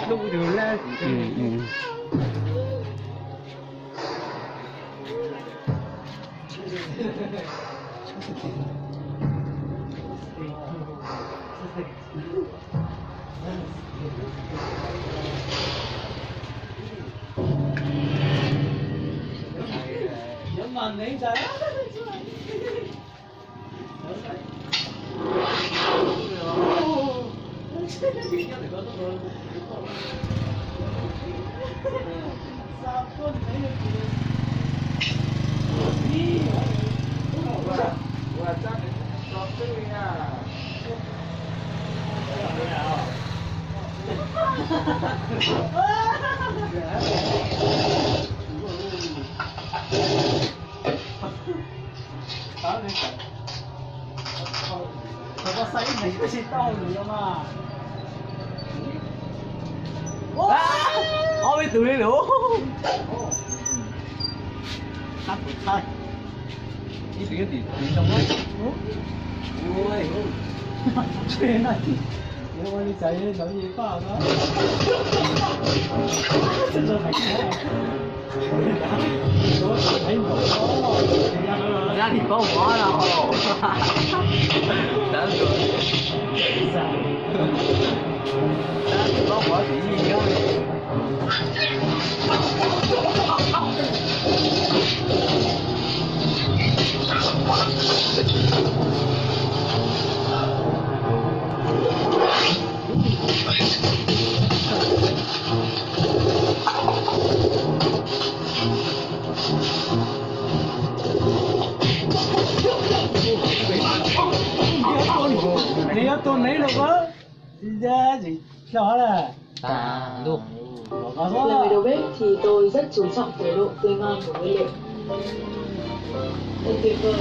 Lub tus lab. Ob peb tus li lawm. Zaj tsis paub mov no. Zaj tsis paub mov tsis yig nyob. Nws yuav tua neb los a. Tsis tso lawm. Là người đầu bếp thì tôi rất chú trọng chế độ tươi ngon của nguyên liệu. Thật tuyệt vời.